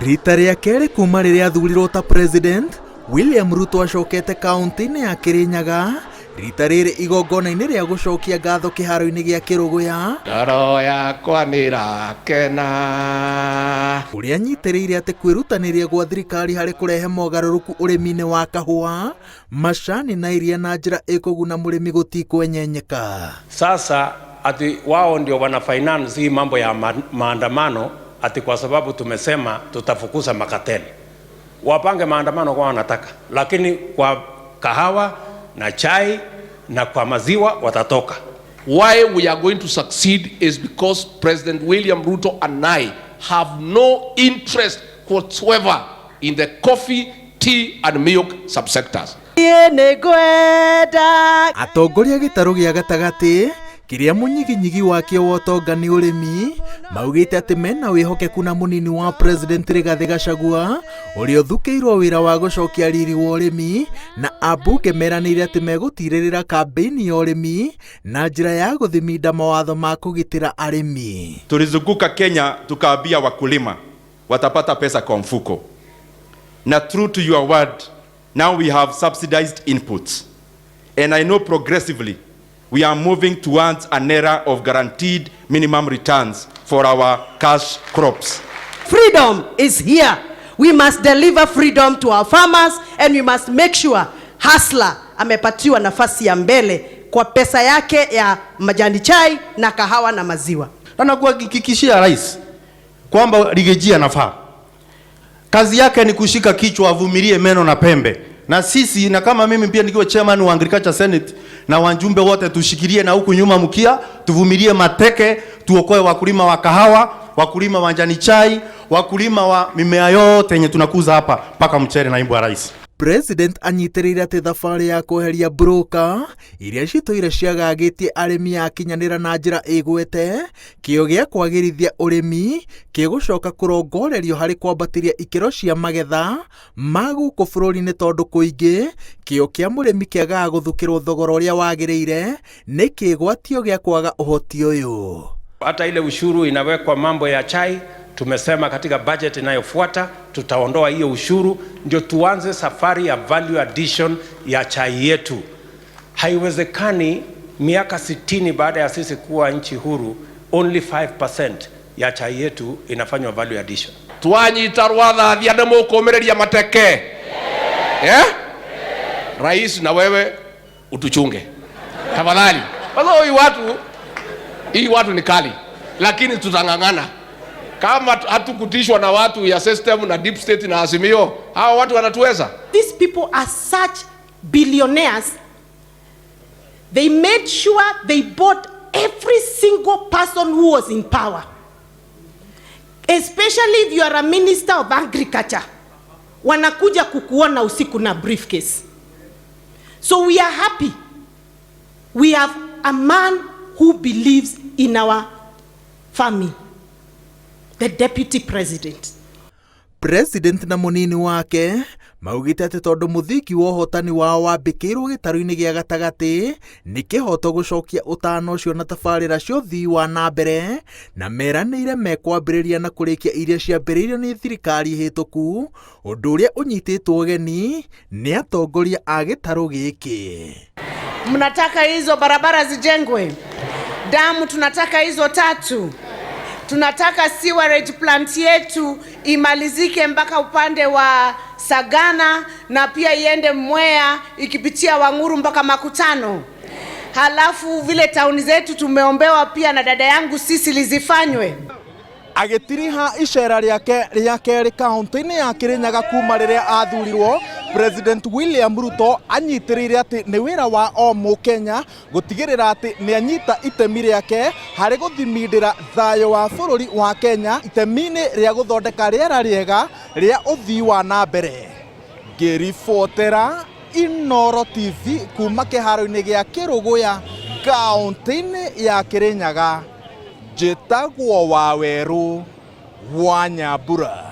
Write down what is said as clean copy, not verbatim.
Rita rĩa kerĩ kuma rĩrĩa athurirwo ta president, William Ruto acokete kaunti-inĩ ya Kirinyaga rita rĩrĩ igongona-inĩ rĩa gũcokia ngatho kĩharo-inĩ gĩa Kĩrũgũya. Ngoro yakwa nĩrakena. Ũrĩa anyitĩrĩire atĩ kwĩrutanĩria gwa thirikari harĩ kũrehe mogarũrũku ũrĩmi-inĩ wa kahũa, macani na iria na njĩra ĩkũguna mũrĩmi gũtikwenyenyeka. Sasa ati wao ndio wana finance hii mambo ya maandamano ati kwa sababu tumesema tutafukuza makateli. Wapange maandamano kwa wanataka, lakini kwa kahawa na chai na kwa maziwa watatoka. Why we are going to succeed is because President William Ruto and I have no interest whatsoever in the coffee, tea and milk subsectors. Atongoria gĩtarũ gĩa gatagatĩ kĩrĩa mũnyiginyigi wakĩo wa ũtonga nĩ ũrĩmi maugĩte atĩ mena wĩhokeku na mũnini wa President Rigathĩ Gachagua ũrĩa ũthukĩirwo wĩra wa gũcokia riri wa ũrĩmi na ambunge meranĩire atĩ megũtirĩrĩra kambĩini ya ũrĩmi na njĩra ya gũthiminda mawatho ma kũgitĩra arĩmi. Tulizunguka Kenya tukaambia wakulima watapata pesa kwa mfuko, na true to your word, now we have subsidized inputs and I know progressively we are moving towards an era of guaranteed minimum returns for our cash crops. Freedom is here. We must deliver freedom to our farmers and we must make sure hustler amepatiwa nafasi ya mbele kwa pesa yake ya majani chai na kahawa na maziwa. Na nakuhakikishia rais kwamba Riggy G anafaa. Kazi yake ni kushika kichwa, avumilie meno na pembe. Na sisi na kama mimi pia nikiwa chairman wa Agriculture Senate na wajumbe wote tushikilie na huku nyuma mkia, tuvumilie mateke, tuokoe wakulima wa kahawa, wakulima wa majani chai, wakulima wa mimea yote yenye tunakuza hapa mpaka mchele. Naibu wa rais. President anyitĩrĩire atĩ thabarĩ ya kweheria broker iria citũire ciagagĩtie arĩmi yakinyanĩra na njĩra ĩgwete kĩo gĩa kwagĩrithia ũrĩmi kĩgũcoka kũrongorerio harĩ kwambatĩria ikĩro cia magetha ma gũkũ bũrũri-inĩ tondũ kũingĩ kĩo kĩa mũrĩmi kĩagaga gũthukĩrwo thogora ũrĩa wagĩrĩire nĩ kĩgwatio gĩa kwaga ũhoti ũyũ. Hata ile ushuru inawekwa mambo ya chai, tumesema katika budget inayofuata tutaondoa hiyo ushuru, ndio tuanze safari ya value addition ya chai yetu. Haiwezekani miaka 60 baada ya sisi kuwa nchi huru, only 5% ya chai yetu inafanywa value addition. Twanyita rwathathia nĩ mũkũmĩrĩria mateke, eh? Rais, na wewe utuchunge tafadhali. Sasa hii watu ni kali, lakini tutang'ang'ana. Kama hatukutishwa na watu ya system na deep state na Azimio, hawa watu wanatuweza. These people are such billionaires. They made sure they bought every single person who was in power. Especially if you are a minister of agriculture. Wanakuja kukuona usiku na briefcase. So we are happy. We have a man who believes in our farming. The deputy president. President na mũnini wake maugĩte atĩ tondũ mũthingi wa ũhotani wao wambĩkĩirwo gĩtarũ-inĩ gĩa gatagatĩ nĩ kĩhoto gũcokia ũtana ũcio na tabarĩra cia ũthii wa na mbere na meranĩire mekwambĩrĩria na kũrĩkia iria ciambĩrĩirio nĩ thirikari hĩtũku, ũndũ ũrĩa ũnyitĩtwo ũgeni nĩ atongoria a gĩtarũ gĩkĩ. Mnataka hizo barabara zijengwe, damu tunataka hizo tatu, tunataka sewerage plant yetu imalizike mpaka upande wa Sagana na pia iende Mwea ikipitia Wang'uru mpaka Makutano. Halafu vile tauni zetu tumeombewa pia na dada yangu sisi zifanywe. Agĩtiriha icera rĩake rĩa kerĩ kaunti-inĩ ya Kĩrĩnyaga kuma rĩrĩa athurirwo, President William Ruto anyitĩrĩire atĩ nĩ wĩra wa o mũkenya gũtigĩrĩra atĩ nĩ anyita itemi rĩake harĩ gũthimindĩra thayũ wa bũrũri wa Kenya itemi-inĩ rĩa gũthondeka rĩera rĩega rĩa ũthii wa na mbere. Ngĩribotera Inooro TV kuma kĩharo-inĩ gĩa Kĩrũgũya kaunti-inĩ ya Kĩrĩnyaga, njĩtagwo Wawerũ wa Nyambura.